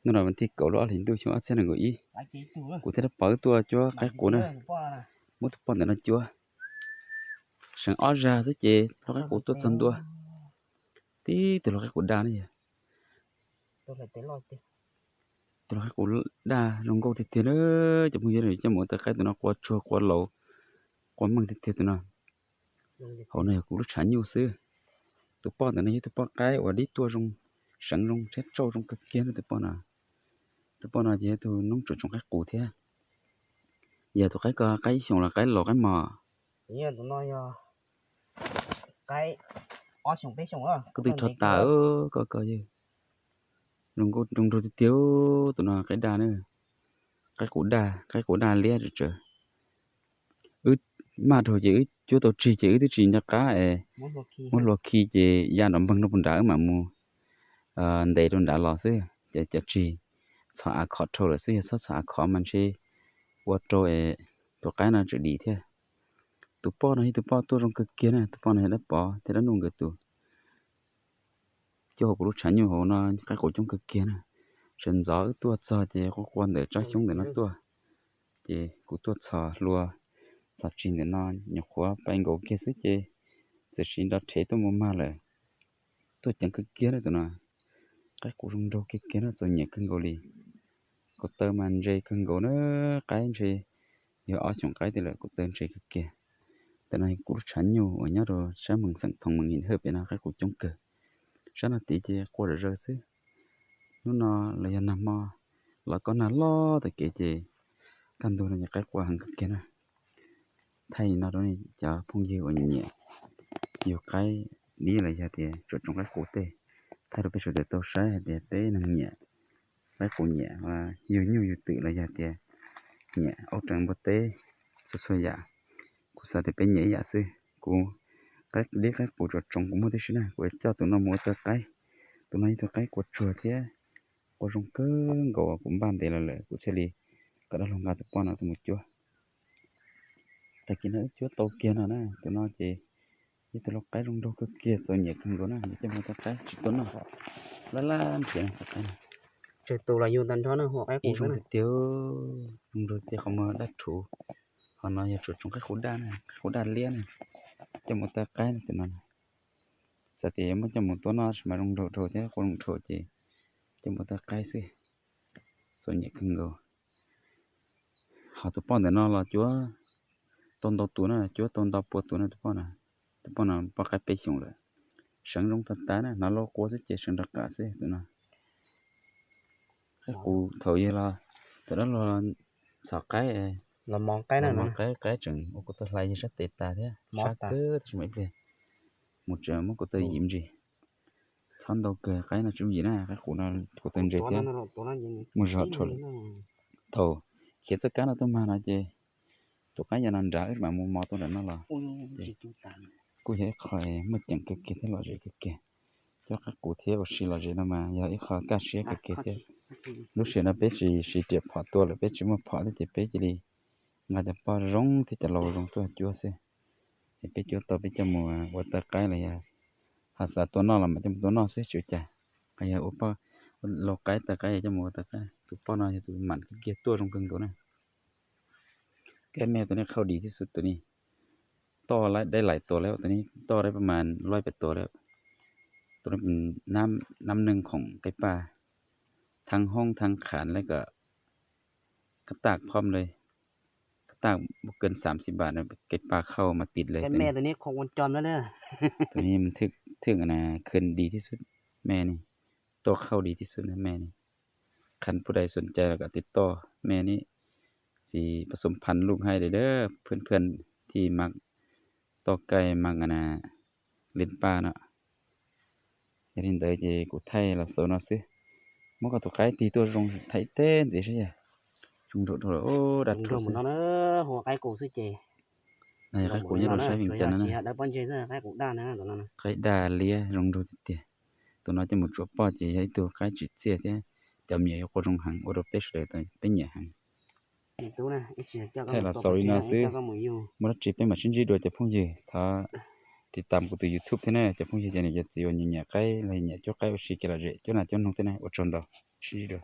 Hnub no vas thib kaum lub ob hlis ntuj xyoo ob txhiab nees nkaum ib, kuv thiaj rov pov wb tuaj cuab qaib qus na. Muab tus poj ntawm no cuab. Seev ob zag xwb ces tus qaib qus tuaj txog ntua. Tib tug lau qaib qus daj na yog. Tus lau qaib qus daj zoo nkauj tiag tiag na. Cov phooj ywg, coj mus ua taw qaib, tus no qua tsuag qua laus, qua meej tiag tiag tus no. Hauv no yog kuv lub tshav nyuj xwb. Tus poj ntawm no yog tus poj qaib uas dib tuaj zoo, seev zoo thiab tsauj zoo kawg kiag na tus poj no. Tus poj no ces yog tus noob tsuam tsoom qaib qus thiab. Yog tus qaib ko qaib ib xyoos los qaib laus qaib mos? Koj twb rho tas koj ko yog. Zoo nkauj zoo nraug tiag tiag tus no qaib daj na. Qaib qus daj, qaib qus daj liab tsawv tsawv. Wb maj dhau ces wb cuab tau tsig ces wb twb tsis nco qab es muab hlua khi ces ya nrov npeeg rau puag nrad wb mam mus ntes rau nrad los xwb ces cov tsig txhos av khov dhau lawm xwb, yog txhob txhos av khov mas ntshe ua rau es tus qaib no tseem dim thiab. Tus poj no yog tus poj tuaj zoo kawg kiag na, tus poj no yog dab pov thiab dab nuj nkawd tus. Cuab hauv kuv lub tshav nyuj hauv no qaib qus coob kawg kiag na. Sawv ntxov wb tuaj txog ces quaj quaj ntawm tsob xyoob ntawm no tuaj, ces kuv tuaj txhos hlua txhos tsig ntawm no, nyuam qhuav pais nkaus kiag xwb ces txawm sis nrov rhev tuaj mus mag lawm. Tuaj ceev kawg kiag na tus no. Qaib qus zoo nraug kiag kiag na, txaus nyiam kawg nkaus li. Kaum taw mas ntse kawg nkaus na, qaib ntshe yog ob xyoos qaib tiag lawm, kaum taw ntse kawg kiag. Ntawm no kuv lub tshav nyuj uas nyob rau sab Mees xeem Thoo Mees Him Hawj pem no qaib qus coob kawg. Sab no tid ces qua zom zaws xwb. Hnub no los yog nag hmo los koj nag loj tom kev ces kaj ntug no ces qaib qua heev kawg kiag na. Thaij no rau nej cov phooj ywg uas nyiam yug qaib dib los yog tias tsuam tsoom qaib qus tej, thaij rau peb sawv daws tau saib hais tias peb neeg nyiam qaib qus nyiam yug nyuj yug twm los yog tias nyiam auj rees npua teb txhua txhua yam. Kuv xav tias peb nyiam ib yam xwb. Kuv qaib dib qaib qus tsuam tsoom kuv muaj tib si na, kuv coj tus no mus ua taw qaib. Tus no yog tus qaib qua tsuag thiab qua zoo kawg nkaus, kuv npaj ntev los lawm kuv thiaj li kom dab laug nqa tus poj no tuaj mus cuab. Tag kis no wb cuab tau kiag no na, tus no ces yog tus lau qaib zoo nraug kawg kiag, txaus nyiam kawg nkaus na, coj mus ua taw qaib tsis tuaj noj. Lab lab nrhiav no tus qaib no. Tsawg tus los yug tag nrho na, hu qaib qus zoo tiag tiag, zoo nraug tiag, qhov muag daj rhuv. Ho no yog tsuam tsoom qaib qus daj na, qaib qus daj liab na, coj mus ua taw qaib na tus no. Xav tias yuav muab coj mus tuaj noj tab sis mas zoo nraug dhau thiab qua zoo dhau ces coj mus ua taw qaib xwb. Txaus nyiam kawg nkaus. Ho tus poj ntawm no los cuab tau ntau tus na, cuab tau ntau pua tus na tus poj no. Tus poj no poj qaib peb xyoos lawm, seev zoo tag tas na, hnov lau qua xwb ces seev nrov qab xwb tus no. Qaib qus thaum yog los, thaum dab laug txhom qaib, los mos qaib, qaib tseem ua kuv tau hlais yog sab tes tas thiab, sab kawg tab sis mas ib pliag mus tsev muab kuv tau yim ntsis. Chob ntau kawg, qaib no tsis yooj yim na, qaib qus no kuv tau ntse thiab, muaj zog dhau lawm. Thaum khiav txoj kab no tuaj mag no ces tus qaib yav no nrad wb mam mus mos tuaj nram no los. Kuj yog ib qho muaj ceem kawg kiag thiab lom zem kawg kiag. Cuab qaib qus thiab ua si lom zem no mas yog ib qho kaj siab kawg kiag thiab. Lub sij hawm no peb tsis siv riam phom tua lawm, peb tsis muaj phom thiab ces peb cia li nqa cov poj zoo thiab cov lau zoo tuaj cuab xwb. Es peb cuab tau peb coj mus ua taw qaib los yog ho xav tua noj los mam coj mus tua noj xwb tsis ua cas. Ho yog ua poj, lau qaib taw qaib coj mus ua taw qaib. Tus poj no yog tus mam kawg kiag, tuaj zoo kawg nkaus na. Kab me tus nej khau dim tib xwb tus ni, toj dai lais tuas lawm, tus ni toj dai pab mas laib pem tuas lawm. Tus ni nab neeg khoom qe paj, thaj hoob thaj khav lawm kom kab taj phom lawm, kab taj mus kawg xam xib npas, qe paj khau mas tim lawm. Tus ni thwj na, khau dim tib xwb me ni, toj khau dim tib xwb na me ni. ใครผู้ใดสนใจ แล้วก็ติดต่อ แม่นี้ สิผสมพันธุ์ลูกให้เลยเด้อ เพื่อนๆ ที่มักตอกไก่ มักเลี้ยงปลาเนาะ. Yog li ntawd ces kuv thaij los xaus no xwb. Muab koj tus qaib tig tuaj zoo thaij teb ntxiv saib yog zoo nraug dhau lawm. Daj rhuv xwb. Qaib qus nyob rau sab Vias Cas no na. Qaib daj liab zoo nraug tiag tiag. Tus no coj mus tsuam poj ces yog ib tug qaib tsim txiaj thiab cov me nyuam yuav qua zoo heev, ua rau peb sawv daws peb nyiam heev. Thaij los xaus li no xwb. Muaj dab tsi peb mam sib ntsib dua cov phooj ywg. Thov tiv tam kuv tus YouTube thiab na cov phooj ywg cov niam cov txiv uas nyiam nyiam qaib los nyiam cuab qaib ua si kev lom zem cuab nas cuab noog thiab na, ua tsaug ntau, sib ntsib dua.